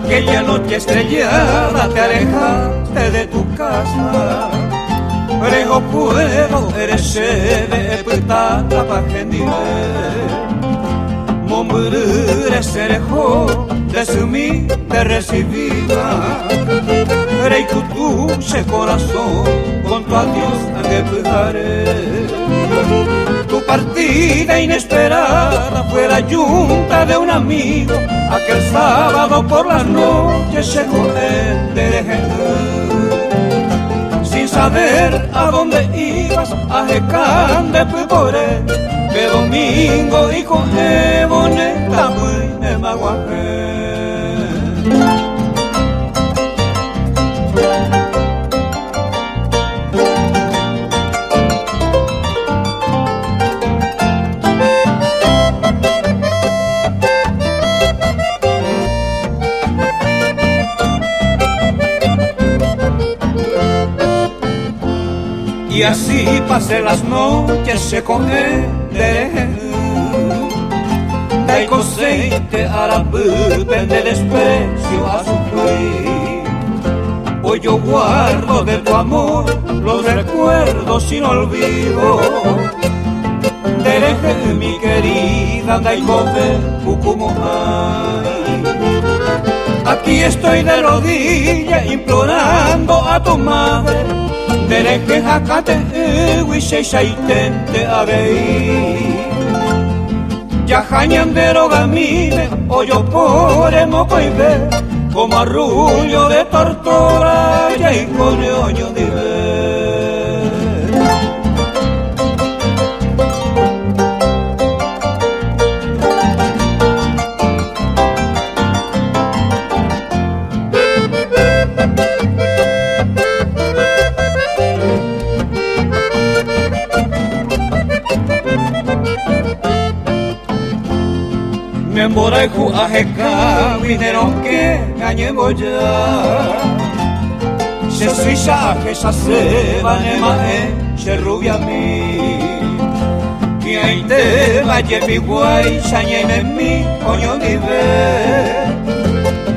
Aquella noche estrellada te alejaste de tu casa. Rejo puedo eres de epyta pa hendive. Mombyry resereho ndesymi te recibíva. Reikutu che corazón con tu adiós angepyhare. Tu partida inesperada fue la yunta de un amigo. Aquel sábado por la noche se Sin saber a dónde ibas, aheka nde pypore. Pe domingo iko'ẽvo ne tapỹi nemaguahẽ. Y así pasé las noches che ko'ẽ nderehe'ỹ. Ndaikoséinte arapýpe nde desprecio asufrí. Hoy yo guardo de tu amor los recuerdos sin olvido. Nderehe'ỹ mi querida ndaikove pukumo'ãi. Aquí estoy de rodilla implorando a tu madre. Nderehe hakate'ỹgui cheichaitente avei. Jaha ñande rogamíme ojopóre mokõive como arrullo de tortora jaikóne oñondive. Ne mborayhu ahekágui ne rokẽ añemboja. Che sýicha ahechaséva ne ma'ẽ che rubiami. Hi'ãitéva jepiguáicha ñaimemi oñondive.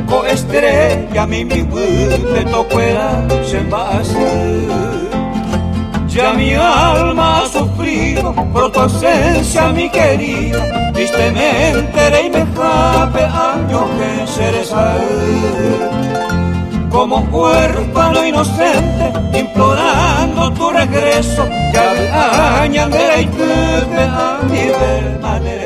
Ko estrella mimbi guýpe tokuera che mba'asy. Ya mi alma ha sufrido por tu ausencia, mi querida. Tristemente reimehápe añohẽ che resay. Como huérfano inocente implorando tu regreso, javy'a ñande raitýpe anivéma ne.